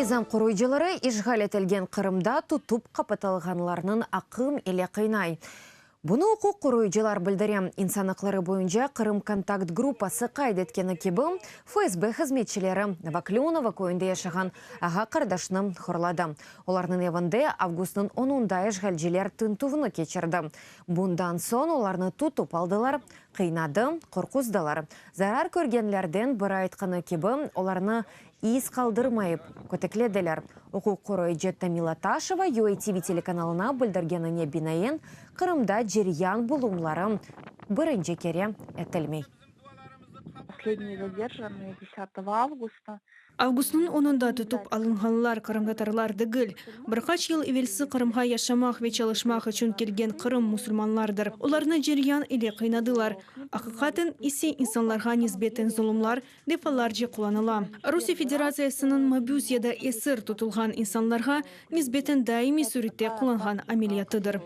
Nizam qoruyıcıları işğal etilgen Qırımda tutıp qapatılğanlarnıñ aqım ile qıynay. Bunı uquq qoruyıcılar bildire. İnsan aqları boyunca Qırım kontakt gruppası qayd etkeni kibi, FSB hızmetçileri Novoklünovo köyünde yaşağan ağa-qardaşnı horladı. Olarnıñ evinde avgustnıñ onunda işğalciler tintüvni keçirdi. Bundan soñ olarnı tutıp aldılar, qıynadı, qorquzdılar. Zarar körgenlerden biri aytqanı kibi, olarnı İz qaldırmayıp, köteklediler. Uquq qoruyıcı Tamila Taşeva UATV telekanalına bildirgenine binaen, Qırımda ceryan bulumları birinci kere etilmey. Последние задержанные desâtogo avgusta. Avgustnıñ onunda tutıp alınğanlar qırımtatarlar degil, bir qaç yıl evelsi Qırımğa yaşamaq ve çalışmaq içün kelgen Qırım musulmanlardır. Olarnı ceryan ile qıynadılar. Aqiqaten ise insanlarğa nisbeten zulumlar defalarca qullanıla. Rusiye Federatsiyasınıñ mabüs ya da esir tutulğan insanlarğa nisbeten daimiy sürette qullanğan ameliyatıdır.